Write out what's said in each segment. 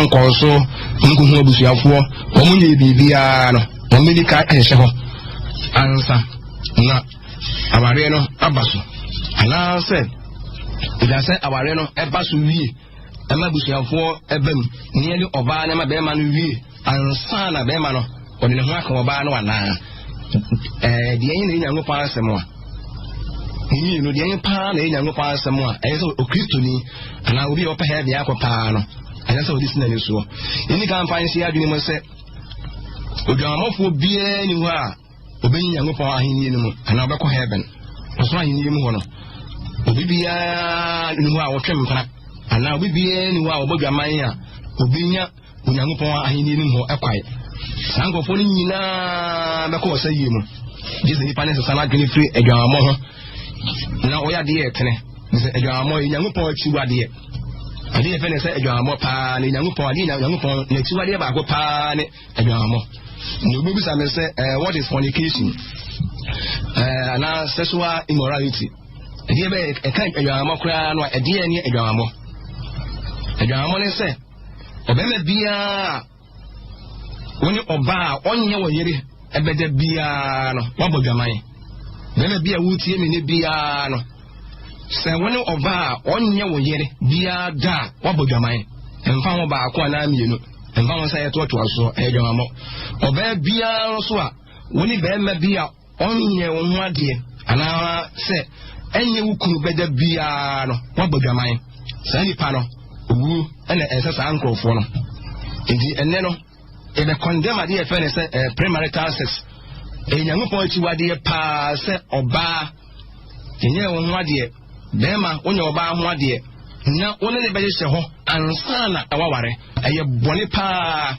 nkɔɔ so nkohu abusuafoɔ, wɔn nyɛ biribiara no, wɔn bɛdi ka ahyehyɛ hɔ ansa na awareɛ no aba so, anaasɛ ɛgya sɛ awareɛ no ɛba so wie ɛma abusuafoɔ ɛba mu ne ɛne ɔbaa no ɛma bɛrima no wie ansa na bɛrima no ɔde ne ho aka ɔbaa no anaa. Ɛɛ deɛ ɛyɛ na ɛyɛ Nyankopɔn asɛm a ne mmienu deɛ ɛyɛ paa na ɛyɛ Nyankopɔn asɛm a ɛyɛ sɛ Okristoni anaa obi a ɔpɛ hɛ deɛ akɔ paa no ɛnyɛ sɛ ɔde si n'ani soɔ. Yɛni ka mfa nhyɛ adwene mu sɛ odwamammɔfoɔ biara ni hɔ a ɔbɛnyi Nyankopɔn ahenni no mu anaa ɔbɛkɔ heaven, ɔsoro ahenni mu hɔ no. Obi biara ni hɔ a ɔtwe mpena anaa obi biara ni hɔ a ɔbɔ dwaman a obɛnya Onyankopɔn ahenni no mu hɔ kwae. Saa nkurɔfoɔ no nyinaa bɛkɔ ɔsɛ yie mu. Gye sɛ nipa ne sesa n'adwene firi adwamammɔ ho na ɔyɛ adeɛ ɛtene. Sɛ adwamammɔ yɛ Nyankopɔn akyiwadeɛ. Adeɛ yɛfɛ ne sɛ adwamammɔ paa ne Nyankopɔn adeɛ Nyankopɔn n'akyiwadeɛ baako paa ne adwamammɔ. Na obi bisa me sɛ eh, what is fornication? Eh, anaa sexual immorality. Ɛdeɛ bɛyɛ ɛka adwamammɔ koraa no a ɛdeɛ ne adwamammɔ. Adwamammɔ ne sɛ Ɔbarima biara a wo ne ɔbaa a ɔnyɛ wɔ yere ɛbɛda biara no, wabɔ dwaman. Barima bi a wotie me ne biara no, sɛ wo ne ɔbaa a ɔnyɛ wɔ yere biara da a, wabɔ dwaman. Ɛmfa ho baako anaa mmienu, ɛmfa ho sɛ ɛtoatoa soɔ, ɛyɛ dwamammɔ. Ɔbaa biara nso a wo ne barima bi a Ɔnyɛ wo ho adeɛ anaa sɛ ɛnyɛ wo kunu bɛda biara no, woabɔ dwaman. Saa nipa no, owuo ɛna ɛsɛ saa nkurɔfoɔ no. Nti ɛnnɛ no, yɛbɛ condemn adeɛ yɛfrɛ no sɛ eh, premarital sex. Ɛyɛ Nyankopɔn akyiwadeɛ paa sɛ ɔbaa yɛnyɛ wo ho adeɛ, bɛrima wonyɛ ɔbaa ho adeɛ na wo ne ne bɛhyehyɛ hɔ ansa na ɛwaware. Ɛyɛ bɔne paa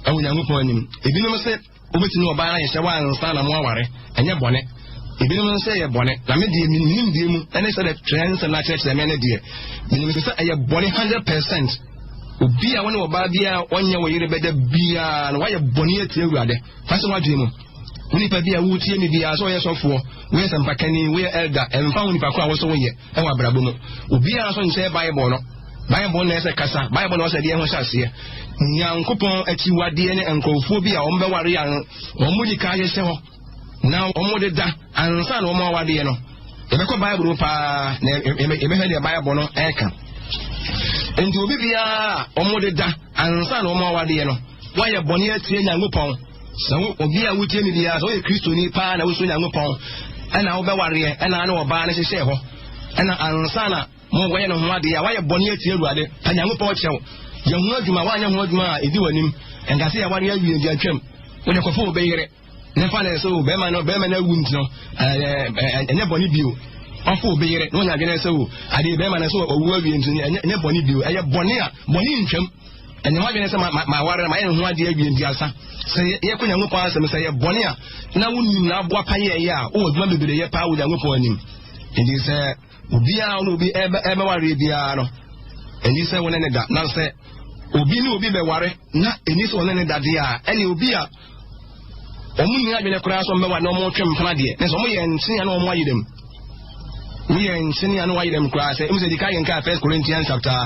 ɛwɔ Nyankopɔn anim. Ebinom sɛ Wobɛtumi ɔbaa no ayɛ sɛ woansa na mo aware, ɛnyɛ bɔne. Ebinom nso ɛyɛ bɔne, na me deɛ menim deɛ mu ɛne sɛ twerɛ nsɛm no akyerɛkyerɛ me ne deɛ menim sɛ ɛyɛ bɔne 100%. Obi a wo ne ɔbaa biara ɔnyɛ wo yere bɛda biara no woayɛ bɔne atia Awurade. Fa sɛ woadwene mu. Wo nipa bi a wotie me biara sɛ ɔyɛ sɔfoɔ, woyɛ sɛmpakani, woyɛ elder, ɛmfa ho nipa ko a wo so woyɛ ɛwɔ abrabɔ mu. Obiara nso nkyɛn Bible no. Bible na ɛsɛ kasa, Bible na ɔsɛ deɛ ho hyɛ aseɛ. Nyankopɔn akyiwadeɛ ne nkurɔfoɔ bi a wɔn bɛware a wɔn di ka ahyehyɛ hɔ na wɔn de da ansa na wɔn awadeɛ no. Yɛbɛkɔ Bible mu paa na yɛbɛhwɛ deɛ Bible no ɛka. Nti obi biara a wɔn de da ansa na wɔn awadeɛ no, wɔayɛ bɔne atie Nyankopɔn. Sɛ obi a wotie me biara sɛ woyɛ Kristoni paa na wosuro Nyankopɔn ɛna wobɛwareɛ ɛna ne ɔbaa no hyehyɛ hɔ ɛna ansa na Mo wɔyɛ ne ho adeɛ a wayɛ bɔne atia Awurade. Pa Nyankopɔn kyɛw. Yɛ ho adwuma, woanyɛ ho adwuma a ɛdi w'anim. Ɛnka sɛ yɛaware awie nti atwam. Wode kɔfa obi yere ne fa ne sɛ o bɛrima no bɛrima no awu nti no ɛnyɛ bɔne bio. Ɔfa obi yere na ɔnya adwene sɛ o adeɛ bɛrima no sɛ ɔwu awie nti ɛnyɛ bɔne bio. Ɛyɛ bɔne a bɔne ntwam. Ɛnyɛ w'adwene sɛ ma ware ma yɛ ne ho adeɛ awie nti asa. Sɛ yɛkɔ Nyankopɔn asɛm sɛ yɛ bɔne a na wonim na aboa pa yɛɛyɛ a wowɔ adwuma bebree yɛ paa wɔ Nyankopɔn anim. Nti sɛ Obiara ne obi ɛbɛwareɛ biara no, ɛni sɛ wo ne ne da. Na sɛ obi ne obi bɛware na ɛni sɛ ɔne ne da deɛ a, ɛne obi a wɔn nni adwene koraa sɛ wɔbɛware na wɔtwe mpena deɛ, na sɛ wɔyɛ nkyene a na wɔn ayɛ dɛm. Woyɛ nkyene a na wɔayɛ dɛm koraa sɛ ɛmu sɛ dika yɛn kaa First Corinthians chapter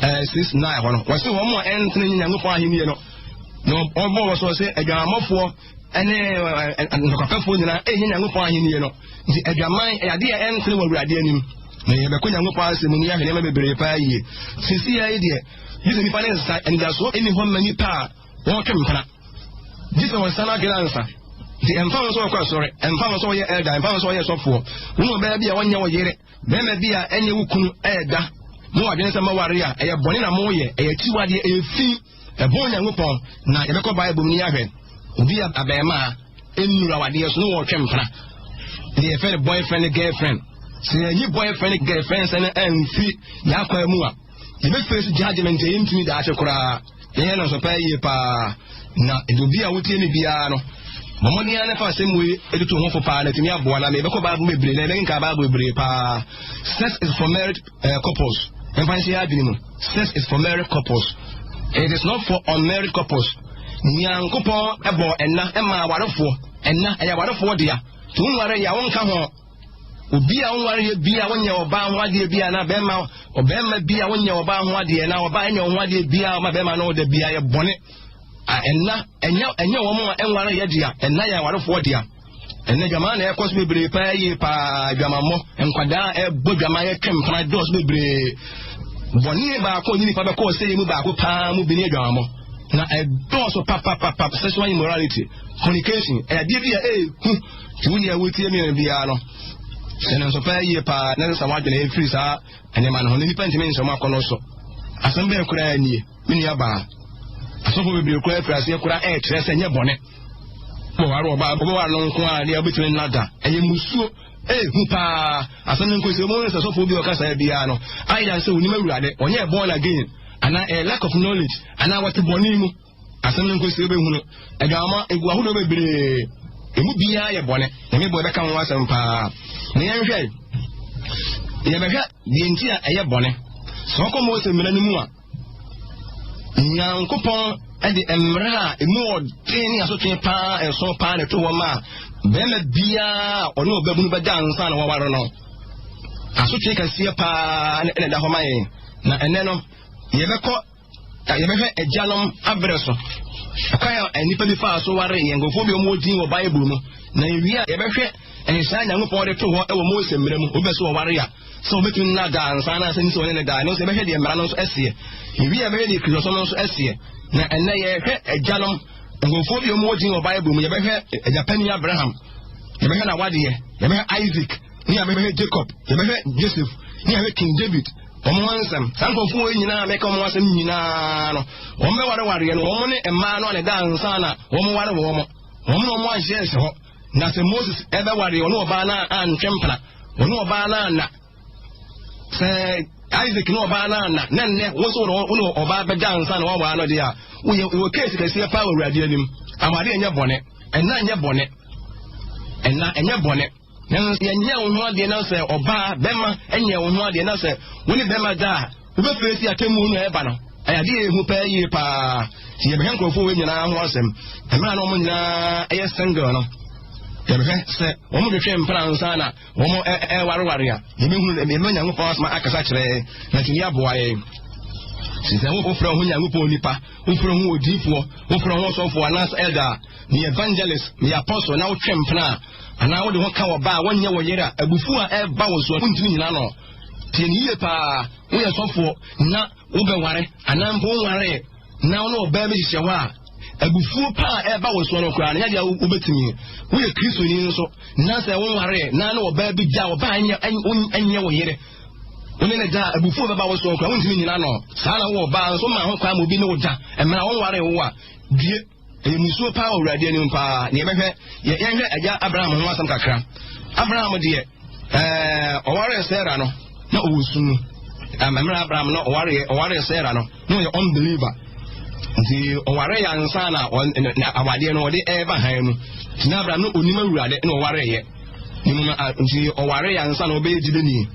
6:9 hɔ no, wɔse wɔn a ɛntene nye Nyankopɔn ahenni no, na wɔbɔ wɔ so sɛ adwamammɔfoɔ ɛne ntɔkwapɛfoɔ nyinaa ɛnyɛ Nyankopɔn ahenni no. Nti adwaman ɛyɛ adeɛ a ɛntene wɔ Awurade anim. Na yɛbɛkɔ Nyankopɔn asɛm mu ne yɛahwɛ nneɛma bebree paa yie. Sisi yi deɛ, gye sɛ nipa ne nsa anidasoɔ ɛni hɔ mma nipa a wɔtwe mpena. Gye sɛ wɔn nsa no adwene ansa. Nti ɛmfa ho sɛ wɔkɔ asɔre, ɛmfa ho sɛ wɔyɛ elder, ɛmfa ho sɛ wɔyɛ sɔfoɔ. Wo ne ɔbaa bi a wɔnyɛ wo yere, bɛrima bi a ɛnyɛ wo kunu ɛɛda, mo adwene sɛ maware a, ɛyɛ bɔne na moyɛ, ɛyɛ akyiwadeɛ, ɛyɛ fi. Ɛbɔ Onyankopɔn na yɛbɛkɔ Bible mu ne yɛahwɛ obi a abɛɛmaa nnuru awadeɛ so ne wɔretwe mpena ne yɛfrɛ no boyfriend ne girlfriend. Sɛ yɛnyi boyfriend ne girlfriend sɛ no amfiri yɛn akwan mu a, yɛbɛfiri so judgment a yɛntumi daakye koraa. Yɛyɛ no nso paa yie paa. Na obi a wotie me biara no, bɔ mmɔden ara na fa asɛm wei tutu ho fo paa na atumi aboa na mebɛkɔ Bible bebree na yɛbɛkenkan Bible bebree paa. Sex is for married couples. Mfa nhyɛ yɛn adwene mu. Sex is for married couples. It is not for unmarried couples. Nyankopɔn bɔ ɛna ɛma awarefoɔ. Ɛna ɛyɛ awarefoɔ dea. To nware yɛ a wonka ho. Obi a wonwareɛ bi a wonyɛ ɔbaa ho adeɛ bi a na bɛrima ɔbɛrima bi a wonyɛ ɔbaa ho adeɛ na ɔbaa ɛnyɛ ho adeɛ bi a ɔma bɛrima no da bi a yɛ bɔne. Ɛnna ɛnyɛ ɛnyɛ wɔn a ɛnware yɛ dea, ɛnna yɛ awarefoɔ dea. Ɛnna dwaman na ɛkɔ so bebree paa yie paa dwamammɔ nkwadaa ɛbɔ dwaman yɛtwe mpena dɔɔso bebree. Bɔne baako ne nipa bɛkɔ ɔsɛeɛ mu baako paa mu bi ne adwamammɔ. Na ɛdɔɔso papapapa sexual immorality, fornication, ɛyɛ adeɛ bi a ɛɛhu. Nti wo nua wotie me biara no, hyɛ no nso paa yie paa na sesa w'adwene ɛfiri saa nneɛma no ho na nipa ntumi nhyɛ wɔn akɔnnɔ so. Asɛm bɛn koraa nie, me nua baa. Asɔfo bebree koraa afiri aseɛ koraa ɛrekyerɛ sɛ nyɛ bɔne. Wobɛware ɔbaa, wobɛware no nko a deɛ wobɛtumi nna da. Ɛyɛ musuo, ɛɛhu paa. Asɛm no nkosi, wɔn sɛ sɔfo bi a ɔka saa biara no, ayɛ sɛ onim awurade, ɔnyɛ born again, anaa ɛyɛ lack of knowledge, anaa wɔte bɔne mu. Asɛm no nkosi wobɛhunu. Adwamamɔ egu ahodoɔ bebree. Emu biara yɛ bɔne. Nyame bɔ ɛbɛka ho asɛm paa. Na yɛnhwɛ, yɛbɛhwɛ deɛ nti a ɛyɛ bɔne. Sɛ wɔkɔ Mose mmara no mu a, Nyankopɔn de mmara a emu ɔden ne asotwe paa nso paa na ɛto hɔ ma bɛrima biara a ɔne ɔbabunu bɛda ansa na wɔware no. Asotwe kɛseɛ paa na ɛda hɔ ma yɛn. Na ɛnɛ no, yɛbɛkɔ yɛbɛhwɛ agyanom abrɛ so ɛkwan a nnipa bi faa so ware yɛn nkurɔfoɔ bi a wɔwɔ din wɔ Bible mu. Na ewie a yɛbɛhwɛ nhyehyɛe a Nyankopɔn de to hɔ wɔ Mose mmara mu. Obi bɛ so wɔware a, sɛ wɔbɛtumi nna daa ansa anaasɛ ne sɛ wɔne ne daa. Ɛno nso yɛbɛhwɛ deɛ mmara no nso ɛseɛ. Ewie a yɛbɛhwɛ deɛ Kristosom no nso ɛseɛ. Na ɛnnɛ yɛhwɛ agyanom nkurɔfoɔ bi a wɔwɔ din wɔ Bible mu. Yɛbɛhwɛ agyapanin Abraham, yɛbɛhwɛ n'awadeɛ, yɛbɛhwɛ Isaac, ne yɛbɛhwɛ Jacob, yɛbɛhwɛ Joseph, ne yɛbɛhwɛ King David. Wɔn ho nsɛm. Saa nkurɔfoɔ yi nyinaa mɛka wɔn asɛm nyinaa no, wɔn bɛwarewareɛ no, wɔn ne mmaa no a ne da ansa na wɔn ware wɔn. Wɔn na wɔn anhyɛ nhyɛ hɔ. Na sɛ Moses ɛbɛware ɔne ɔbaa no antwe mpena, ɔne ɔbaa no anna. Sɛ Isaac ne ɔbaa no anna, na nnɛ wo nso wo ne ɔbaa bɛda ansa na wɔawaa no deɛ a, woyɛ wɔ keesi kɛseɛ paa wɔ Awurade anim. Awadeɛ nyɛ bɔne, ɛnna nyɛ bɔne, ɛnna ɛnyɛ bɔne. Nanso yɛnyɛ wo ho adeɛ na sɛ ɔbaa bɛma nyɛ wo ho adeɛ na sɛ wo ne bɛma da a wobɛfiri si atemmuo no ɛba no ɛyɛ adeɛ ɛhu paa yie paa. Nti yɛbɛhwɛ nkurɔfoɔ wei nyinaa ho asɛm mmerɛ na wɔn nyinaa ɛyɛ single no yɛbɛhwɛ sɛ wɔn hwehwɛ mpena nsa na wɔn ɛwareware a yɛbɛhunu yɛbɛma Nyankopɔn asɛm akasa kyerɛ na tumi aboa yɛn. Sɛ wofrɛ ho Nyankopɔn nipa, wofrɛ ho odiifoɔ, wofrɛ ho ɔsɔfoɔ anaasɛ elder a, meyɛ evangelist, meyɛ apostle na wotwe mpena a anaa wode ho ka wɔ ba a wɔnyɛ wɔ yere a abufuo a ɛba wo soɔ wontumi nyina no. Tie ne yie paa, woyɛ sɔfoɔ na wobɛware anaa mpo wonwaree na wo ne ɔbaa bi hyehyɛ hɔ a abufuo paa a ɛba wo soɔ no koraa no nyɛ deɛ wobɛtumi. Woyɛ kristoni nso na sɛ wonwaree na ne ɔbaa bi gya ɔbaa ɛnyɛ wo yere wo ne ne da a abufuo bɛba wo soɔ koraa wontumi nyina no. Saa na wowɔ ɔbaa nso ma ho kwan ma obi ne wo da mmerɛ a wonwaree wo a due. Ɛyɛ musuo paa wɔ Awurade anim paa. Nea yɛbɛhwɛ, yɛnhwɛ agya Abraham ho asɛm kakra. Abraham deɛ, ɛɛ ɔwaree Sarah no, na ɔwɔ sum mu. Mmerɛ Abraham no ɔwaree ɔwaree Sarah no, na ɔyɛ unbeliever. Nti ɔwaree ansa na awadeɛ no ɔde ɛreba han mu. Nti na Abraham no onim Awurade na ɔwareeɛ. Nti ɔwaree ansa na ɔbɛyɛ gyidini.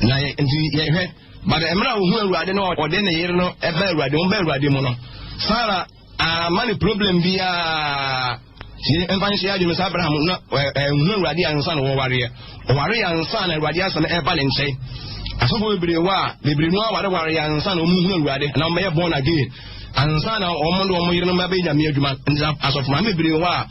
Na nti yɛhwɛ, but mmerɛ a ɔhu Awurade na ɔde ne yere no ɛba Awurade, wɔn ba Awurade mu no, Sarah Amma no problem biara. Nti mfa nhyɛ adwene sɛ Abraham na ɛnhu Awurade ansa na wɔwareɛ. Ɔware ansa na Awurade asɛm ɛba ne nkyɛn. Asɔfo bebree wɔ a, bebree no awareware ansa na wɔn hu Awurade na wɔn bɛyɛ born again. Ansa na wɔn de wɔn yerenom bɛyɛ nyame adwuma. Nti asɔfo maame bebree wɔ a,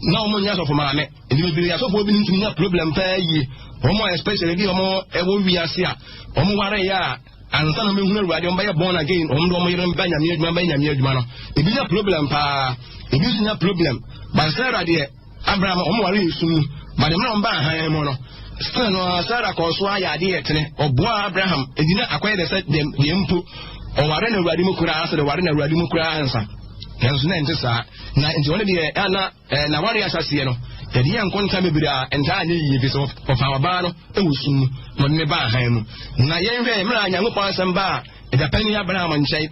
na wɔn nyɛ asɔfo maame. Nti bebree asɔfo bi ntumi nya problem paa yie. Wɔn a especially bi wɔn ɛwɔ wiase a, wɔn ware yɛ a, Ansa na wɔbɛhunu Awurade, wɔbɛyɛ born again, wɔn de wɔn yerenom bɛ nyame adwuma, bɛyɛ nyame adwuma no. Ebi nya problem paa, ebi nso nya problem. But Sarah deɛ, Abraham, wɔn ware nsu mu. But mmerɛ wɔn ba ahan mu no, still no, Sarah kɔɔ so ayɛ adeɛ yɛ tene. Ɔboa Abraham, edi na akɔyɛ dɛ sɛ deɛ mpo, ɔware na Awurade mu koraa, sɛ de ware na Awurade mu koraa ansa. Nanso na ɛnte saa. Na nti wɔn deɛ, ana Ɛɛ, na awareɛ ahyɛaseɛ no, yɛde yɛ nkonta bebree a ɛntaa nyɛ yie, ɛfiri sɛ wɔfaa ɔbaa no wɔ sum mu na ɔde ne baa hann mu. Na yɛnhwɛ mmerɛ a Nyankopɔn asɛm baa agyapanin Abraham nkyɛn,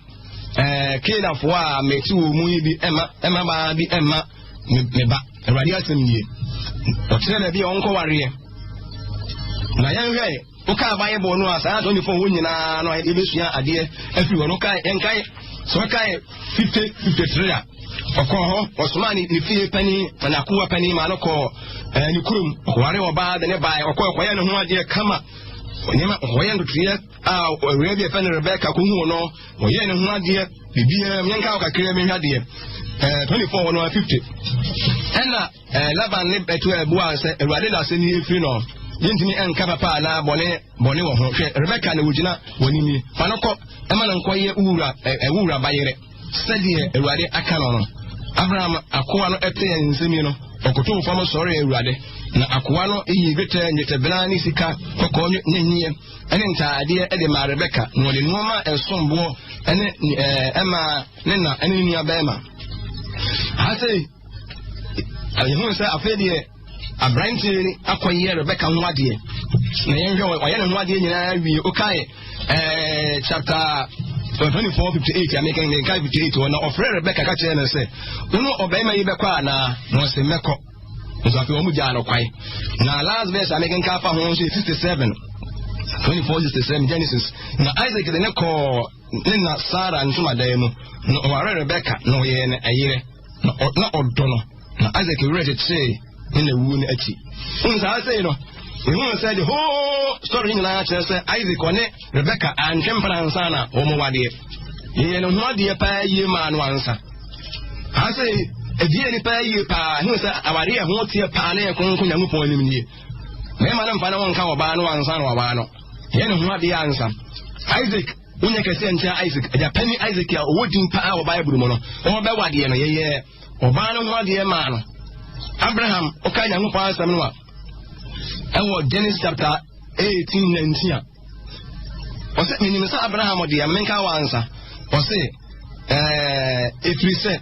ɛɛ, Kanaanfoɔ a mete wɔn mu yi bi ɛma ɛma baa bi ɛma me ba. Awurade asɛm nie. Ɔkyerɛ baabi a ɔnkɔwareɛ. Na yɛnhwɛ Wokaa Bible no a saa 24 hɔ nyinaa no a yɛbɛsua adeɛ afiri hɔ no wokae yɛnkae sɛ wokae 50 53 a. Ɔkɔɔ hɔ, ɔsomaa ne ne fie panin, n'akoa panin maa no kɔɔ ɛɛ ne kurom. Ɔkɔware ɔbaa de ne baeɛ. Ɔkɔɔ ɔkɔyɛ ne ho adeɛ kama. Nneɛma ɔkɔyɛ ntotoeɛ a ɔwura bi a yɛfrɛ no Rebeka kɔhuu no. Ɔyɛɛ ne ho adeɛ biribiara mu. Yɛnka hɔ kakra mi nhwɛ adeɛ. Ɛɛ 24 hɔ no 50. Ɛna ɛɛ Laban ne Betuel buaa sɛ, Awurade na asɛm yi efiri no. Yɛntumi nka papa anaa bɔne bɔne wɔ ho. Hwɛ, Rebeka na ogyina wɔn anim yi. Fa no kɔ, ɛma no nkɔyɛ wo wura ɛɛ wo wura ba yere. Sɛdeɛ Awurade aka no no, Abraham akoa no tee nsɛm yi no, ɔkotow fam sɔree Awurade. Na akoa no yii dwetɛ, nnwetɛbena ne sika kɔkɔɔ ne nyeɛ ne ntaadeɛ de maa Rebeka, na ɔde nneɛma a ɛsom boɔ ne ɛmaa ne na ne ne nua bɛrima. Ha sei, yɛhu sɛ afei deɛ aberanteɛ yi akɔyɛ Rebeka ho adeɛ na yɛnhwɛ ɔyɛ ne ho adeɛ nyinaa wie okae ɛɛ chapter 24 58 ameka nka 58 hɔ na ɔfrɛ Rebeka ka kyerɛ no sɛ wo ne ɔbarima yi bɛkɔ anaa na ɔsɛ mɛkɔ nso afei wɔn gyaa no kwan na last verse a mekenka afa ho nso yɛ 67 24 67 Genesis na Isaac de ne kɔɔ ne na Sara ntomadan mu na ɔwaree Rebeka na ɔyɛɛ no ɛyerɛ na ɔdɔ no na Isaac werɛ kyekyeree ne na wuo no akyi. Wohu saa sei no, ehuu sɛ the whole story nyinaa kyerɛ sɛ Isaac ɔne Rebeka antwe mpena ansa na wɔn wadeɛ. Yɛyɛ ne ho adeɛ paa yie maa no ansa. Ha sɛ ɛdeɛ ni paa yie paa, ehu sɛ awadeɛ ɛho teɛ paa na yɛ kronkron Nyankopɔn anim nie. Mmarima no mfa ne ho nka ɔbaa no ansa na wawaa no. Yɛ ne ho adeɛ ansa. Isaac wonyɛ kɛseɛ nkyɛn Isaac, agyapani Isaac a ɔwɔ din paa wɔ Bible mu no, ɔbɛwadeɛ no yɛyɛ Ɔbaa no ho adeɛ maa no. Abraham, ɔka Nyankopɔn asɛm no a, ɛwɔ Genesis chapter 18 19 a, ɔsɛ menim sɛ Abraham deɛ menka wɔ ansa. Ɔse, ɛɛ, ɛfiri sɛ,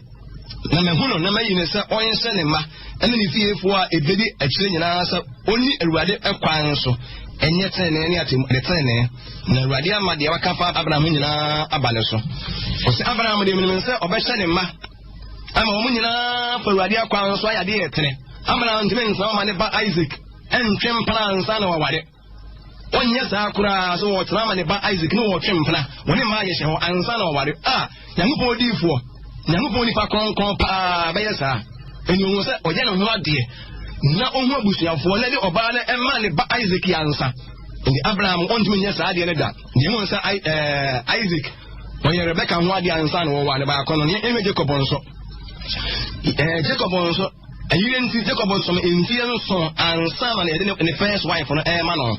na mahu no na mayi no sɛ ɔnhyɛ ne mma ɛne ne fiefoɔ a ɛbɛdi akyire nyinaa sɛ ɔnni Awurade kwan so ɛnyɛ tenenee ne atemmu ne tenenee na Awurade ama deɛ waka fa Abraham nyinaa aba ne so. Ɔsɛ Abraham deɛ menim sɛ ɔbɛhyɛ ne mma ama wɔn nyinaa fa awurade akwan so ayɛ adeɛ ɛtene abraham ntumi nsena ɔma ne ba isaac ɛntwe mpena ansa na waware ɔnyɛ saa koraa so wɔtena ama ne ba isaac ne wɔtwe mpena wɔne mmaa yɛhyɛ hɔ ansa na wɔware a nyankopɔn odiifoɔ nyankopɔn nipa kronkron paa bɛyɛ saa ɛni ohun sɛ ɔyɛ ne ho adeɛ na ohun abusuafoɔ na de ɔbaa no ɛma ne ba isaac ansa nti abraham ɔntumi nyɛ saa adeɛ no da deɛ ehun sɛ isaac Ɔyɛ Rebeka ho adeɛ ansa na wɔwɔ ne baako no. Ɛnyɛ Jacob nso. Ɛɛ Jacob nso ɛyere nti Jacob som mfie nson ansa na yɛde ne first wife no ɛrema no.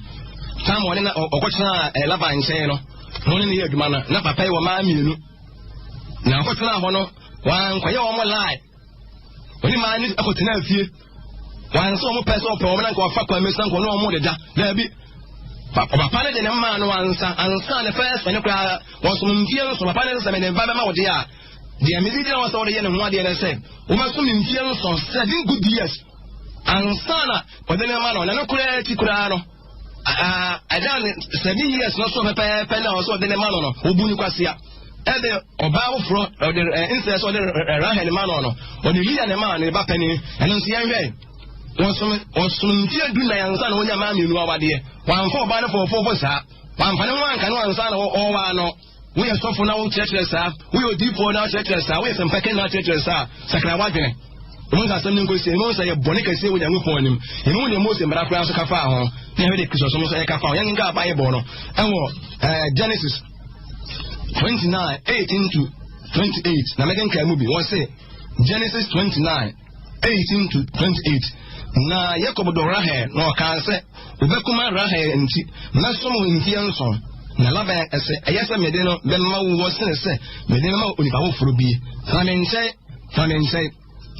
Tam ɔne na ɔkɔtena ɛɛ Laban nkyɛn no, na ɔne ne yɛ adwuma no. Na papa yi wɔ mmaa mmienu. Na ɔkɔtena hɔ no, wankɔyɛ wɔn lie. Ɔne mmaa no akɔtena fie. Wansɛ wɔn pɛ sɛ ɔpɛ wɔn na nka wafa kwan mi sɛ nka ɔne wɔn deda. Daabi. Papa no de ne mmaa no ansa ansa ne first ne koraa wɔsom mfie nso papa no sɛ mede ba bɛma wo deɛ a deɛ mede gyina hɔ sɛ wode yɛ ne ho adeɛ ne sɛ wobɛsom mfie nso seven good years ansa na ɔde ne ma no na ne koraa akyi koraa no ɛda ne 7 years no so pɛpɛɛpɛ na ɔsɛ ɔde ne ma no no ɔbu ne kwasea ɛde ɔbaa foforɔ ɔde nsɛ sɛ ɔde Rahel ma no no ɔde Leah ne ma ne ba panin ɛno nso yɛnhwɛ wɔsom wɔsom mfeɛ 14 ansa na wɔnya maa mmienu awadeɛ wɔamfa ɔbaa no fɔfɔfɔ saa wɔamfa ne ho anka no ansa na ɔwaa no. Woyɛ sɔfo na wokyerɛkyerɛ saa, woyɛ odiyifoɔ na wokyerɛkyerɛ saa, woyɛ sɛmpakani na wokyerɛkyerɛ saa, sakra w'adwene. Ɛmu sɛ asɛm no nkɔsie, ɛmu sɛ yɛ bɔne kɛseɛ wɔ Nyankopɔn anim. Ɛmu deɛ Mose mmara koraa nso ka faa ho, na ɛhwɛ de Kristosom nso ɛka faa ho. Yɛnkenka Bible no ɛwɔ eh, Genesis 29, 18 to 28. Na mɛkenkan mu bi. Wɔn se Genesis 29, 18 to 28. Na Yakob dɔ Rahel na ɔkaa sɛ, Wobɛkoma Rahel nti, mɛsom wo mfeɛ nson. Na Laban ɛsɛ, ɛyɛ sɛ mede no bɛma wo wɔ sene sɛ mede no ma onipa foforɔ bi. Fa me nkyɛn, fa me nkyɛn.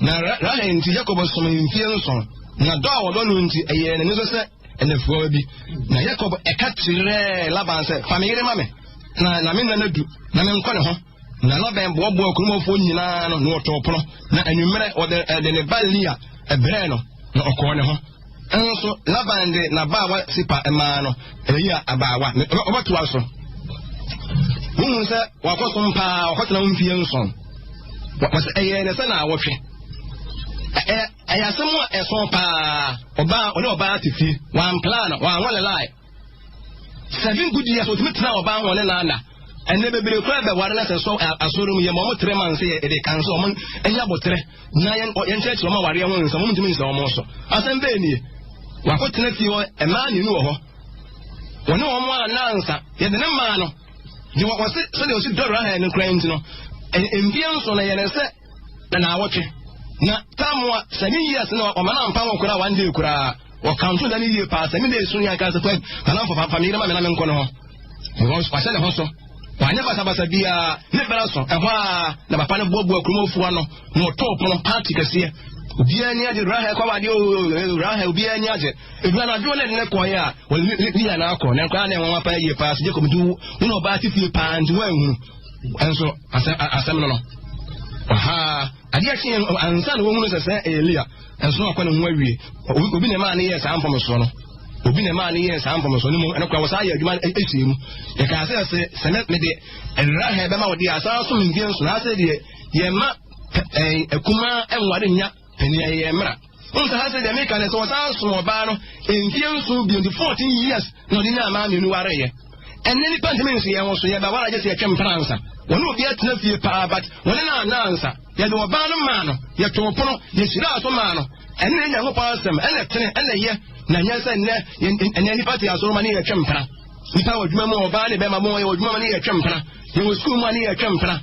Na Rahel nti Yakob som mfeɛ nson. Na dɔ a wɔdɔ no nti, ɛyɛɛ n'ani so sɛ ɛnɛfoɔ bi. Na Yakob ɛka kyerɛɛ Laban sɛ, Fa me yere ma me, na na me nna no adu, na menkɔ ne ho. Na Laban boaboaa kuromfoɔ nyinaa ano, na wɔtɔɔ pono. Na anwummerɛ wɔde ɛde ne ba Lea brɛɛ no, na ɔkɔɔ ne ho. Nso Laban de n'abaawa Sipa maa no, Lea abaawa. Ɔbɛtoa so. Wohu sɛ wakɔsom paa, wakɔtena ho mfie nson. Wɔsɛ ɛyɛ ne sɛ na awɔtwe. Ɛyɛ asɛm a ɛso paa. Ɔbaa, ɔne ɔbaa te fie. Wampla no, wanwɔ ne lie. 7 good years, ɔtumi tena ɔbaa ho ne nana. Ɛnɛ bebree koraa bɛware na sɛ sɔ asɔre mu yɛ ma wɔn tere ma nse yɛ ɛde kan so wɔn ɛnyɛ abotere na yɛn yɛnkyerɛkyerɛ wɔn awareɛ ho nsɛm wɔn ntumi nsɛ wɔn so. Asɛm bɛɛ nie. Wakɔtena fie hɔ mmaa mmienu wɔ hɔ. Wɔne wɔn a nansa yɛde ne maa no. Deɛ wɔse sɛdeɛ ɔsi dɔ Rahel no koraa nti no mfeɛ nson no yɛ ne sɛ na naawɔtwe na tamu a seven years no ɔma no ampa ho koraa one day koraa wɔkanto da no yie paa seven days so yɛ anka sɛ kwan anamfo fa fa meyere ma me na menkɔ no ho because wahyɛ ne ho so wanyɛ basabasa biara ne bɛrɛ so ɛhɔ a na papa no boaboa kurom ano na ɔtɔɔ pono paati kɛseɛ obiara ni agye Rahel kɔ awadeɛ o Rahel obiara ni agye edu anadwo na ɛde ne kɔɛ a wɔn ne yɛ na akɔ na nkɔla na ɛnwanwa paa yie paa so Jacob nti wo na ɔbaa ti fie paa nti wɔn ehunu nso asɛm asɛm no no ɔhaa adeɛ kye ansa na wɔn hunu sɛ sɛ ɛyɛ Leah nso akɔ ne ho awie obi na ɛmaa ne yɛ saa mfomsoɔ no obi na ɛmaa ne yɛ saa mfomsoɔ no mu ɛno kora wɔsaa yɛ adwuma ɛhyɛ mu yɛkaa sɛ sɛ sɛ mede Rahel bɛma wo deɛ asan so mfie nso na asɛ deɛ yɛma ɛn akumaa ɛnware nya panin ɛyɛ mmara n sɛ ha sɛ deɛ meka ne sɛ wɔsan so ɔbaa no mfie nson bio nti 14 years na ɔde nyaa maa mmienu wareyɛ ɛnɛ nipa ntumi nso yɛn ho so yɛba wara gye sɛ yɛtwe mpena ansa wɔne obi atena fie paa but wɔne no anna ansa yɛde ɔbaa no maa no yɛtoo pono yɛhyiraa so maa no ɛne ne nyankopɔn asɛm ɛna tene ɛna yɛ na nyɛ sɛ nnɛ ɛnɛ nipa te asɔrɔ ma ne yɛtwe mpena nipa wɔ adwuma mu ɔbaa ne bɛma mu yɛ wɔ adwuma mu ne yɛtwe mpena yɛwɔ sukuu mu a ne yɛtwe mpena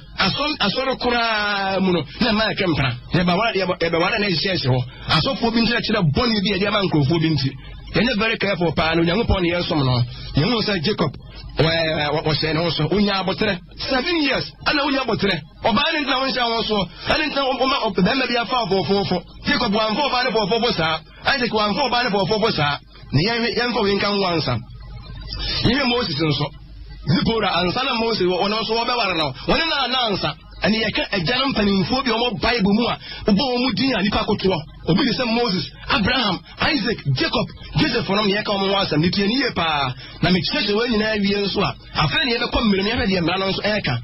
asɔre koraa mu no na ɛma yɛtwe mpena yɛbɛware yɛbɛware na ɛhyehyɛ hyɛ hɔ asɔfoɔ bi nkyerɛkyerɛ bɔne bi a yɛde ama nkurɔfoɔ bi nti yɛnyɛ very careful paa na onyankopɔn ne yɛsom no yɛhu sɛ Jacob wɔhyɛ ne ho so wonya aboterɛ seven years ɛna wonya aboterɛ ɔbaa ne ntina wonhyɛ ho soɔ ɛne ntina woma bɛrima bi afa fɔfɔfɔ Jacob wamfa ɔbaa ne fɔfɔfɔ saa Isaac wamfa ɔbaa ne fɔfɔfɔ saa Na yɛnhwɛ yɛmfa wei nka ho ansa. Yɛhwɛ Moses nso. Zipora ansa na Mose wɔ ɔno nso wɔbɛware no. Wɔne no ana ansa. Ɛne yɛka agya no mpanimfoɔ bi a wɔwɔ Bible mu a wobɔ wɔn din a nipa kotoɔ. Obi te sɛ Moses, Abraham, Isaac, Jacob, Joseph nom ne yɛka wɔn ho asɛm. Ne tie ne yie paa. Na mekyerɛkyerɛ wɔn nyinaa wie nso a, afei ne yɛbɛkɔ mmerɛ mu yɛhwɛ deɛ mmara no nso ɛreka.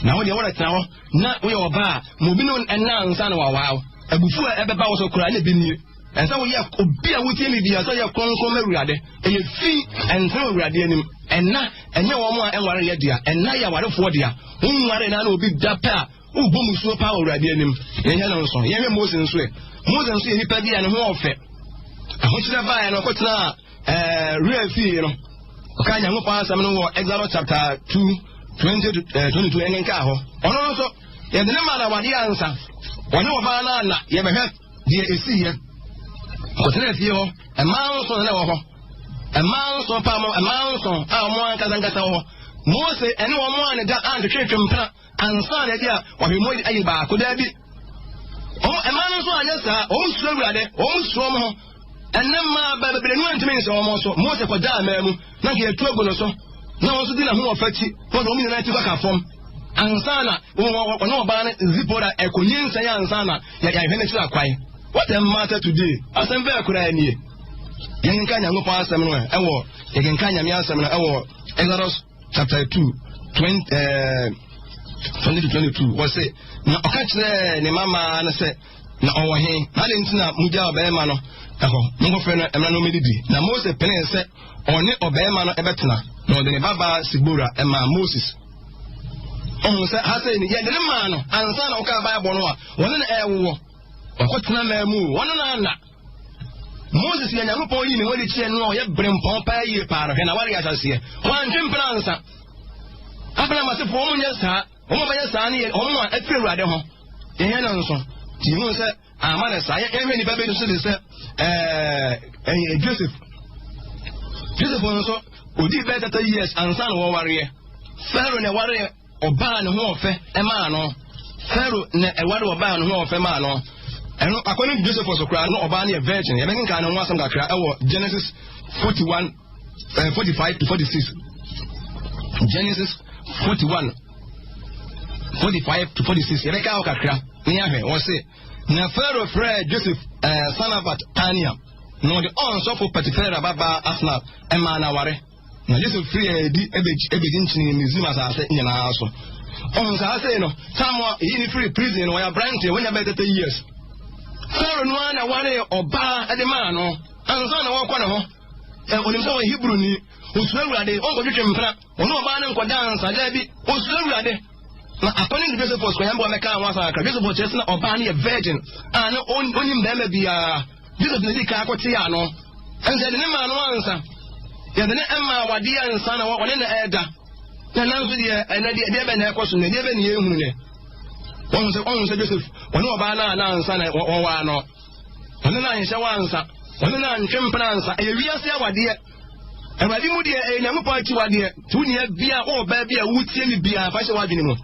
Na wo deɛ wɔretena hɔ na woyɛ ɔbaa a, ma obi ne ɛna ansa na wawaa wo. Abufuo a ɛbɛba wo so koraa na ebi nie. Ɛsɛ woyɛ obi a wotie me bia sɛ ɔyɛ kronkron ma Awurade. Ɛyɛ fi ɛnsɛn Awurade anim. Ɛna ɛnyɛ wɔn a ɛnware yɛ dea. Ɛna yɛ awarefoɔ dea. Wonware na na obi da pɛ a wobɔ musuo paa wɔ Awurade anim. Yɛnyɛ no nso. Yɛhwɛ Mose nso ɛ. Mose nso yɛ nipa bi a ne ho ɔfɛ. Ahokyerɛ baeɛ no ɔkɔtena ɛɛ Reuel fie no. Ɔka Nyankopɔn asɛm no wɔ Exodus chapter 2 20 to 22 ɛnkenkaa hɔ. Ɔno nso yɛde ne ma na awadeɛ ansa. Ɔne ɔbaa no ana yɛbɛhwɛ Deɛ ɛsiiɛ, ɔkɔtenaa fie hɔ, mmaa nson na ɛwɔ hɔ, mmaa nson paa mo, mmaa nson a wɔn ankasa ankasa wɔ hɔ. Mose ɛne wɔn a ne da antwetwetwe mpena ansa na ebi a wɔhwɛ mu ayi baako daabi. Wɔn mmaa no nso anyɛ saa, wɔn suro awurade, wɔn suro wɔn ho. Ɛnɛ mmaa ba bebree no antumi nhyɛ wɔn so. Mose kɔgyaa mmaa mu na nka yɛtu agu no so na wɔn nso di n'ahoɔfɛ akyi na wɔde wɔn nyinaa ti kɔka fam ansa na wɔne ɔbaa no Zipora ɛkɔnyinsɛn ansa na yɛhwɛ no kyerɛ akwan. What a matter today! Asɛm bɛɛ koraa nie. Yɛnkenka Nyankopɔn asɛm no ɛwɔ yɛkenka Nyame asɛm no ɛwɔ Exodus chapter 2 20, 20 to 22 wɔse na ɔka kyerɛɛ ne mama no sɛ na ɔwɔ he na adɛn nti na mogya ɔbarima no ɛhɔ monkɔfrɛ no ɛmmra no ɔmmɛdidi na Mose penee sɛ ɔne ɔbarima no ɛbɛtena na ɔde ne babaa Sibora ɛmaa Moses ɔhu sɛ ha sɛ ni yɛde ne maa no ansa na ɔkaa Bible no a wɔne no ɛwowɔ ɔkɔtena maa mu wɔne no ana Moses yɛ Nyankopɔn yi ne ho adi kyerɛ no a ɔyɛ berempɔn paa yie paa no hwɛ na ware ahyɛseɛ wɔantwe mpena ansa Abraham asefoɔ wɔn nyɛ saa Wɔn a wɔbɛyɛ saa no yɛ wɔn a afiri Awurade ho. Yɛhwɛ no nso, nti yɛhu sɛ ama no saa. Yɛhwɛ nnipa bi nso de sɛ ɛɛ Joseph. Joseph nso, ɔdii bɛyɛ 30 years ansa na wɔwareɛ. Pharaoh na ɛwareɛ ɔbaa ne ho ɔfɛ ɛmaa no. Pharaoh na ɛware ɔbaa ne ho ɔfɛ maa no. Ɛno according to Joseph so koraa no ɔbaa no yɛ virgin. Yɛbɛkenkan ne ho asɛm kakra ɛwɔ Genesis 41 45 to 46. Genesis 41 45 to 46. Yɛbɛka hɔ kakra ne yɛahwɛ. Wɔ se, na Pharaoh frɛɛ Joseph eh, Sanabat Pania, na ɔde ɔnsɔfo Potifera babaa Asnat ɛmaa no aware. Na Joseph firi adi ɛbɛdi nkyini Misraim asase nyinaa so. Ɔho saa sei no, Samuel eyi ne firi prison no, wɔyɛ aberanteɛ, wɔnya bɛyɛ 30 years. Pharaoh no ara na waree ɔbaa de maa no ansa na wɔkɔ ne ho. ɛ onim sɛ ɔyɛ Hebrew ni, osuro Awurade, ɔnkɔtwetwe mpena, ɔne ɔbaa no nkɔda ansa, daabi, osuro Awurade. Na according to Josephus, kwan bɔ mɛka ho asɛm akra, Josephus kyerɛ sɛ na ɔbaa no yɛ virgin a na ɔnim bɛrima biara. Joseph na di kan akɔte ano. Ɛnsɛ yɛde ne maa no ansa. Yɛde ne maa awadeɛ ansa na ɔne na ɛreda. Na nanso deɛ ɛnɛ deɛ deɛ bɛ na ɛkɔ so nɛ deɛ bɛ na yɛhunu nɛ. Wɔn sɛ wɔn sɛ Joseph ɔne ɔbaa no a na ansa na wɔwaa no. Ɔne na anhyɛ wɔ ansa. Ɔne na antwe mpena ansa. Ɛyɛ wiase awadeɛ. Awurade mu deɛ ɛyɛ Nyankopɔn akyiwadeɛ. Nti wo nua bia wɔ ɔbaa bi a wotie me biara fa hyɛ w'adwene mu.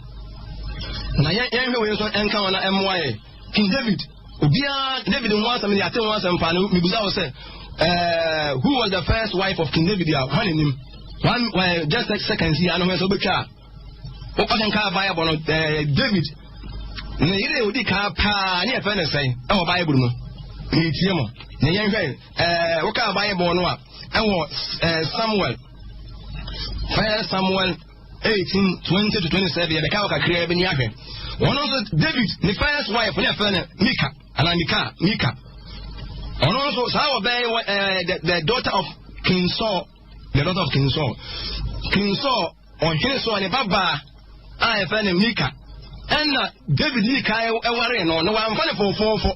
Na yɛn yɛnhwɛ wei nso ɛnka wɔn na ɛmmoa yɛn. King David obiara David ho asɛm ne ate ho asɛm paa no mebisa wo sɛ eh, who was the first wife of King David a hwan anim one uh, just seconds yi ano ho sɛ wobɛtwa a wokɔkenka Bible no eh, David ne yere odi kan paa ne yɛfrɛ no sɛn ɛwɔ Bible mu metie mo na yɛnhwɛ eh, wokaa Bible no a ɛwɔ eh, Samuel First Samuel 18 20 to 27 yɛbɛka wɔ kakraa bi ni ahwɛ wɔn nso David ne first wife ne yɛfrɛ no Mika anaa Mika Mika ɔno nso saa ɔbɛn wɔ ɛɛ the the daughter of King Saul the daughter of King Saul King Saul ɔhene Saul ne babaa a yɛfrɛ no Mika ɛna David yi ka ɛware no na wamfa ne fofoofo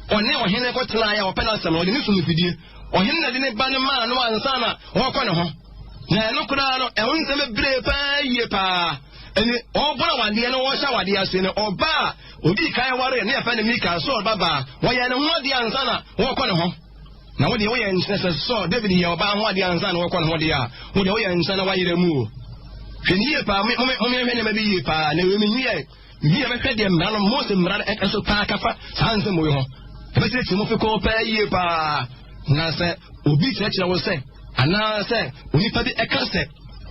ɔne ɔhene kɔtenaeɛ a ɔpɛ n'asɛm no ɔde ne sum fidie ɔhene na de ne ba no maa no ansa na ɔrekɔ ne ho na ɛno koraa no ɛho nsɛm bebree paa yie paa ɛne ɔbɔ awadeɛ no ɔhyɛ awadeɛ ase no ɔbaa a odi kan ware ne yɛfɛ no Mika Saul babaa wɔyɛ ne ho adeɛ ansa na wɔrekɔ ne ho na wo deɛ woyɛ nhyɛ sɛ Saul David yɛ ɔbaa ho adeɛ ansa na wɔrekɔ ne ho deɛ a wo deɛ woyɛ nhyɛ na wayerɛ mu o hwɛ ne yie paa momyɛhwɛ nneɛma bi yie paa na ɛwɔ yie Wie a bɛhwɛ deɛ mmara no Mose mmara no ɛso paa kafa saa nsɛm wei ho. Ɛbɛkyerɛkyerɛ mu fekɔɔ paa yie paa. Na sɛ obi kyerɛkyerɛ wo sɛ anaasɛ onipa bi ɛka sɛ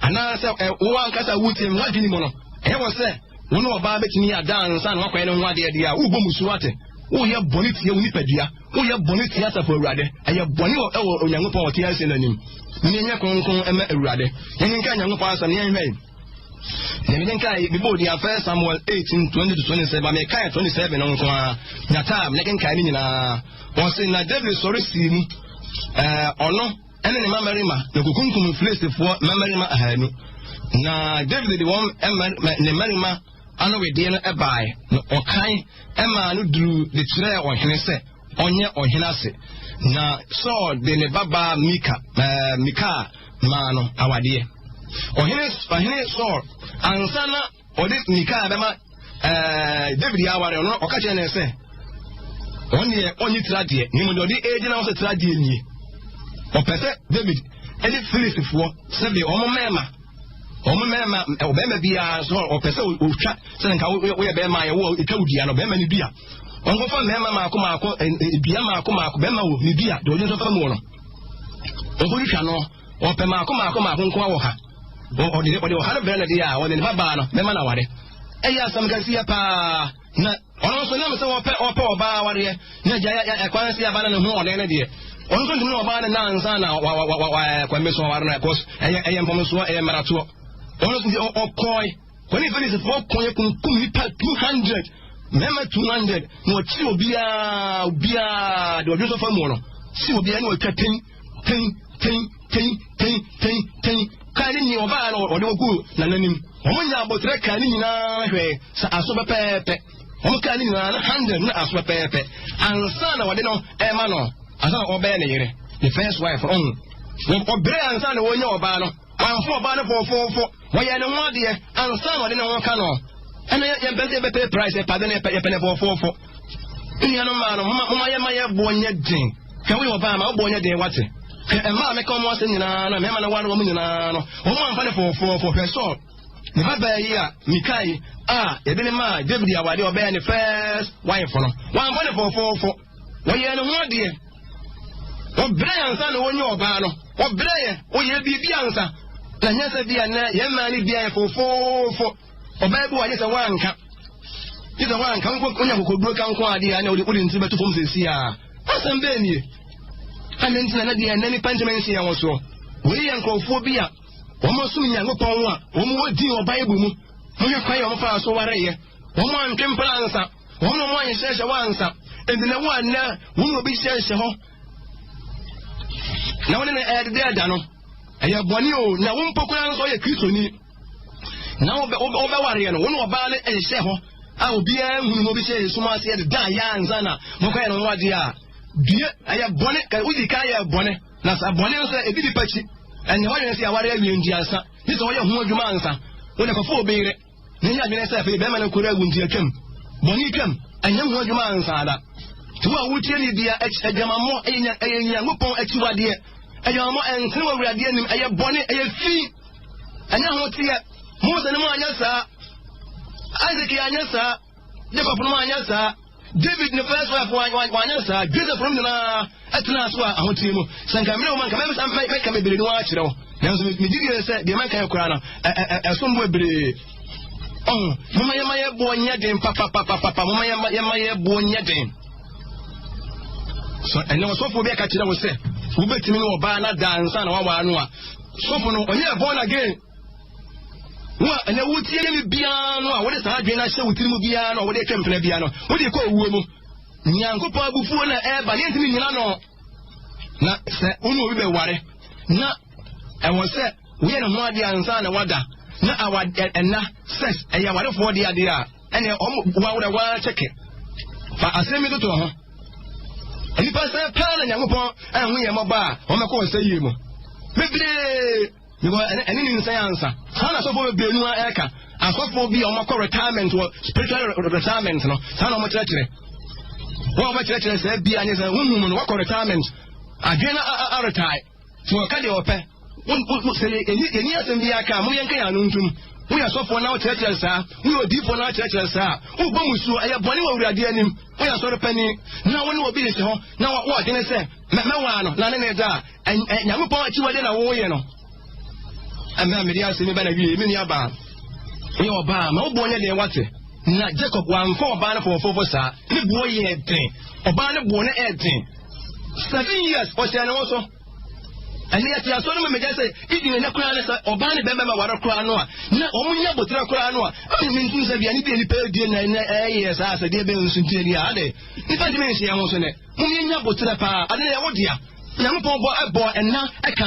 anaasɛ wo ankasa wotie mu wadwene mu no ɛyɛ wɔ sɛ wo ne ɔbaa bɛtumi ada ansa na wakɔyɛ ne ho adeɛ deɛ a wobɔ musuo ate woyɛ bɔne tia wo nipadua woyɛ bɔne tia asafo awurade ɛyɛ bɔne wɔ Onyankopɔn ɔte ase no anim ne nyɛ kronkron ɛma awurade yɛnkenka Nyankopɔn asɛm yɛnhwɛ Na mede nkae bebɔɔ din afɛ Samuel 18 20 to 27 ba mekae 27 no nko ara nya time na kenkae ne nyinaa. Wɔse na David sɔre sii mu ɛɛ ɔno ɛne ne mmabarima na kokunkum Filistifoɔ mmabarima ahanu. Na David de wɔn ne mmarima ano wedeɛ no ɛbae na ɔkan ɛmaa no duru de kyerɛɛ ɔhene sɛ ɔnyɛ ɔhene ase. Na Saul de ne babaa Mika ɛɛ Mikal maa no awadeɛ. Ɔhene ɔhene Saul ansa na ɔde Mikal bɛma ɛɛ David aware ɔno ɔka kyerɛ ne sɛ wɔn deɛ ɔnye tiradeɛ ne mu deɛ ɔde egyina hɔ sɛ tiradeɛ nie. Ɔpɛ sɛ David ɛde Filistifoɔ sɛbi wɔn mmarima wɔn mmarima ɔbarima biara nso ɔpɛ sɛ ɔtwa sɛ nka woyɛ barima a yɛwɔ ɛtwa wo dua no barima no dua wɔnkɔfa mmarima maako maako dua maako maako barima wɔ ne dua deɛ ɔdwe nso fa mu no Ɔnkɔtwitwa no, ɔpɛ maako maako maako nko wɔ ha. Ɔde ɔde ɔha no brɛ no deɛ a, ɔde ne babaa no bɛma no aware. Ɛyɛ asɛm kɛseɛ paa. Na ɔno nso nam sɛ ɔpɛ ɔpɛ ɔbaa awareɛ na agya yɛ ɛkwan sɛ aba no ne ho ɔden no deɛ ɔno nso ntumi ne ɔbaa no na ansa na wa wa wa wa ɛkwan so ɔware no ɛkɔs ɛyɛ ɛyɛ mfomsoɔ ɛyɛ mmaratoɔ. Ɔno nso ɔkɔe Wɔne Filistifoɔ kɔeɛ kunkum nnipa 200, mmarima 200, na wɔkyere obiara, obiara deɛ ɔdwe sɔfa mu no, si obiara na wɔatwa ten, ten, ten, ten, ten, ten, ten. Kaa ne nyi ɔbaa no ɔde wɔgu n'ananim. Wɔn nya abotire kaa ne nyinaa hwɛ sɛ aso pɛpɛɛpɛ. Wɔn kaa ne nyinaa na 100 na aso pɛpɛɛpɛ. Ansa na wɔde no ɛma no, ansa na ɔbɛyɛ ne yere, ne first wife, ɔho. Ɔbrɛ ansa na wɔnya ɔbaa no. Wamfa ɔbaa no fɔfɔɔfɔ. Wɔyɛɛ ne ho adeɛ ansa na ɔde ne ho ka no. Ɛna yɛmpɛ sɛ yɛbɛpɛ price yɛpɛ ade no yɛpɛ no fɔfɔɔfɔ. Nnuanom mmaa no, moma yɛma yɛ boɔ nyɛ den. Hwɛ woyɛ ɔbaa ma wo boɔ nyɛ den wate. Hwɛ mmaa a mɛka wɔn asɛm nyinaa na mmarima no ware wɔn nyinaa no, wɔn amfa no fɔfɔɔfɔ. Hwɛ Saul, ne babaa yi a Mikal yi a yɛde ne maa David awadeɛ ɔbɛyɛ ne first wife no, wɔamfa no fɔfɔɔfɔ. Wɔyɛɛ ne ho adeɛ. Wɔbrɛ yɛn ansa na wɔnyɛ ɔbaa no. Wɔbrɛ yɛn, wɔyɛ biribi ansa. Na nyɛ sɛ bia nnɛ yɛn mmaa no bia yɛ fofoofo. Ɔbaa bi wɔ agye sɛ woanka. Gye sɛ woanka nko wonya kokoduro ka nko adeɛ a na wode wode ntiri bɛto fam sɛsi a. Asɛm bɛɛ nie. Ɛne nti na na deɛ ɛnɛ nipa ntumi nhyɛ yɛn wɔ soɔ. Wei yɛ nkurɔfoɔ bi a wɔn som Nyankopɔn a wɔn wɔ din wɔ Bible mu. Mohwɛ kwan a wɔn faa so wareeɛ. Wɔn antwe mpena ansa. Wɔn na wɔn anhyehyɛ hɔ ansa. Enti na wɔn anna wɔn na obi hyehyɛ hɔ. na wo ne no ɛdeda ɛda no, ɛyɛ bɔne o, na wo mpo koraa nso ɔyɛ Kristoni. Na wobɛwareɛ no, wo ne ɔbaa no ɛnhyɛ hɔ a obiara nhunu mu bi sɛ esum ase ɛdeda ayɛ ansa na mokɔyɛ no ho adeɛ a, due, ɛyɛ bɔne, ka wodi kan yɛ bɔne, na sɛ bɔne nso ebi nipa akyi, ɛnyɛ wadwene sɛ aware awie nti ansa, ne sɛ wɔyɛ ho adwuma ansa, wo ne kɔfo obi yere. Na ɛnyɛ adwene sɛ afei bɛrima no koro awu nti atwam. Bɔne twam, ɛnyɛ ho adwuma ansa da. Nti wo a wotie ne bia adwamammɔ ɛyɛ Nyankopɔn akyiwadeɛ. Adwamammɔ ɛntene wɔ Awurade anim, ɛyɛ bɔne, ɛyɛ fi, ɛnyɛ ho teɛ. Mose no mu anyɛ saa, Isaac anyɛ saa, Jacob no mu anyɛ saa. David ne first wife wanyɛ saa. Joseph no nyinaa ɛtena so a ahoteɛ mu. Sɛ nka mmerɛ wo ma nka mɛka bebree no akyerɛ wo. Nanso megye die sɛ deɛ mɛka yɛ koraa no ɛsom bo bebree. Ɔho, moma yɛma yɛ boɔ nyɛ den papapapapa, moma yɛma yɛ boɔ nyɛ den. So ɛnɛ ɔsɔfoɔ bi aka kyerɛ wo sɛ wobɛtumi ne ɔbaa no ada ansa na wawaa no a, sɔfo no ɔnyɛ born again. Wo a ɛnɛ wotie ne biara no a wode saa adwene no ahyɛ wo tirim biara no a wode atwa mpena biara no, wode kɔ owuo mu. Nyankopɔn abufuo na ɛreba ne ntumi nyina no. Na sɛ wo ne obi bɛware na ɛwɔ sɛ woyɛ ne ho adeɛ ansa na wada na awa ɛna sex ɛyɛ awarefoɔ deɛ adeɛ a ɛnɛ ɔmo waworɛ waa kyɛkɛ fa asɛm bi toto ho. Nnipa sɛ paa na Nyankopɔn ɛho yɛ mmɔbɔ a wɔmɛkɔ ɔsɛ yie mu bebree. Because ɛne ɛne ne nsɛn ansa. Saa na asɔfoɔ bebree no ara ɛka. Asɔfoɔ bi a wɔakɔ retirement wɔ spiritual retirement no, saa na wɔkyerɛkyerɛ. Wɔn a wɔbɛkyerɛkyerɛ saa bi a ne sɛ huhum no wɔkɔ retirement. Adwene no aretire. So wɔka deɛ wɔpɛ. Sɛ yɛni asɛm bi aka a, mo yɛnka yɛn ano ntom. Woyɛ asɔfoɔ na wokyerɛkyerɛ saa. Woyɛ odiyifoɔ na wokyerɛkyerɛ saa. Wobɔ musuo, ɛyɛ bɔne wɔ Awurade anim. Woyɛ asɔre panin na wo ne obi hyehyɛ hɔ na wɔadwene sɛ mɛwaa no na ne ne da a, Nyankopɔn akyiwade na woyɛ no. Ɛmɛ a mede asɛm yi ba na wie, me nua baa. Woyɛ ɔbaa ma wo boɔ nyɛ den wate. Na Jacob wamfa ɔbaa no fɔfɔfɔ saa. Ne boɔ yɛ den. Ɔbaa no boɔ no ɛyɛ den. 7 years ɔhyɛ ne ho so. Ɛne yɛte asɔ no mu megya sɛ idi ne nɛ koraa ne sɛ ɔbaa ne bɛmɛ ma ware koraa no a na wɔn nya botra koraa no a ɛne me ntum sɛ bia ne bia nipa adie na ɛnɛ ɛyɛ saa sɛ deɛ bɛn nso nti ani a ade nipa ntumi nhyɛ ho so nɛ mo yɛ nya botra paa ade na ɛwɔ dea. Nyankopɔn bɔ ɛbɔ ɛna ɛka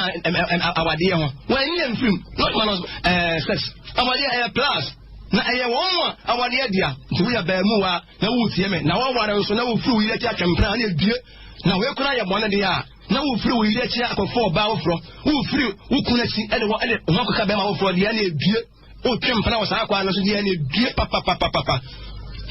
awadeɛ ho. Wɔn ani yɛ mfirim not minus ɛɛ sex. Awadeɛ ɛyɛ plus na ɛyɛ wɔn mu a awadeɛ dea. Nti woyɛ bɛɛmuwa na wotie me na wɔware nso na wofiri wo yere akyi atwempena na edue na wei koraa yɛ bɔne deɛ a na wofiri wo yere akyi akɔfɔ ɔbaa foforɔ wofiri wo kunu akyi ɛde wɔ ɛde ho akɔka bɛrima foforɔ deɛ na edue. Wotwe mpena wɔ saa kwan no so deɛ na edue papapapapa.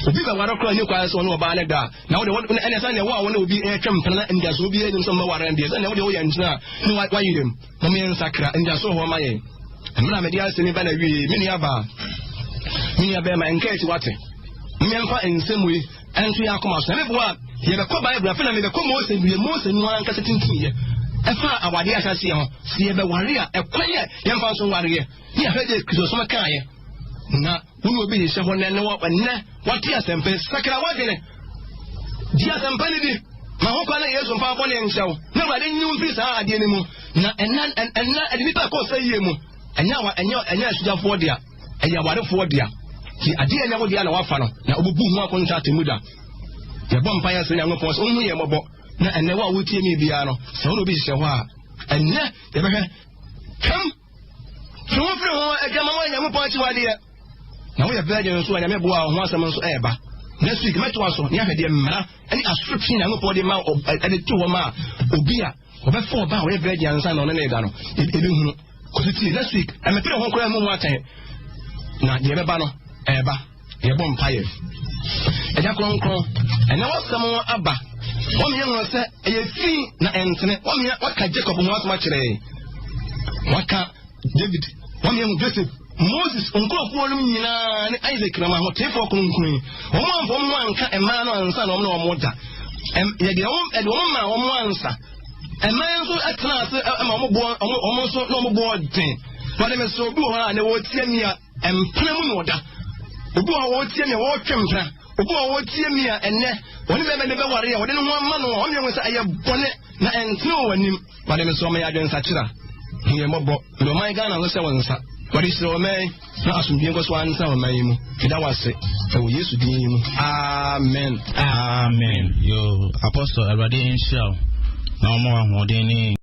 Obi bɛware koraa ne kwan sɛ ɔne ɔbaa no da a, na wode ɛne sɛ nea wo a wo ne obi ɛretwe mpena na nnidasoɔ bi anim sɛ mbɛware no deɛ sɛ nea wode woyɛ nkyena a ne wayerem. Mom yɛn nsakra nnidasoɔ hɔ ma yɛn. Mmerɛ a mede asɛm yi ba na wie, me nua baa, me nua bɛrima, nka akyi wate. Mmɛmfa nsɛm wei ɛnto yɛn akoma so. Na meboa a, yɛbɛkɔ Bible afei na mebɛkɔ Mose wie Mose no ankasa tintimyɛ ɛfa awadeɛ ahyɛseɛ ho. Sɛ yɛbɛware a, ɛkwan a yɛmfa nso nwareɛ. Ne ahwɛ deɛ Kristosom kaeɛ. Na wo ne obi hyehyɛ hɔ nɛ ne wɔ ɛnɛ wate asɛmpa sakra w'adwene. Di asɛmpa no di. Ma ho kwan na Yesu mfa bɔne nkyɛ wo. Na Awurade nyi wo mfiri saa adeɛ no mu. Na ɛnɛ ɛnɛ ɛde nipa kɔ sɛ yie mu. Ɛnyɛ awa ɛnyɛ ɛnyɛ asugyafoɔ dea. Ɛyɛ awarefoɔ dea. Ti adeɛ ɛnyɛ wo dea na wafa no. Na obubu ho akonta atemmu da. Yɛbɔ mpa yɛ sɛ Nyankopɔn sɛ ɔnhu yɛn mmɔbɔ. Na ɛnɛ wo a wotie me biara no, sɛ wo ne obi hyehyɛ hɔ a, ɛnɛ yɛbɛhwɛ twam. Twe wo firi ho adwamamɔ Nyankopɔn akyiwadeɛ. Na woyɛ virgin nso a Nyame boa wo ho asɛm nso ɛreba. Next week mɛtoa so ne ahwɛ deɛ mmara ne asotwe Nyankopɔn de ma ɛde to hɔ ma obi a ɔbɛfa ɔba a ɔyɛ virgin ansa na ɔne ne da no ebɛhunu. Kɔsi tie next week ɛmɛpere ho koraa mu ho atɛn na deɛ ɛbɛba no ɛreba. Yɛbɔ mpaeɛ. Ɛgya kronkron, ɛnɛ wasɛm aba. Wɔn yɛn wɔn sɛ ɛyɛ fi na ɛntene. Wɔn yɛn waka Jacob ho asɛm akyerɛ yɛn. Waka David, wɔn yɛn Joseph, Moses nkurɔfoɔ no nyinaa ne Isaac na wɔn ahoteefoɔ kronkron yi. Wɔn amfa wɔn ho anka mmaa no ansa na wɔn na wɔn da. Yɛde wɔn ɛde wɔn maa wɔn ansa. Mmaa nso tena ase ma wɔn boɔ wɔn nso na wɔn boɔ den. Wɔde me sɛ obi wɔ hɔ a na wɔretie mi a. Mpena mu na ɔda. Obi wɔ hɔ wɔretie me a wɔretwe mpena. Obi wɔ hɔ wɔretie me a ɛnnɛ wɔne bɛrima bi bɛware a wɔde ne ho ama no a ɔne ho sɛ ɛyɛ bɔne na ɛntene wɔ w'anim. Wɔde me so ɔmɛyɛ adwensakyera. Hu yɛn mmɔbɔ. Mede ɔman Ghana nso hyɛ wo nsa. Wɔde hyira ɔman yi na asomdwie nkɔ so ansa ɔman yi mu. Meda wo ase ɛwɔ Yesu din mu. Amen. Amen. Yo, Apostle, Awurade nhyira wo na ɔma wo ahoɔden ne.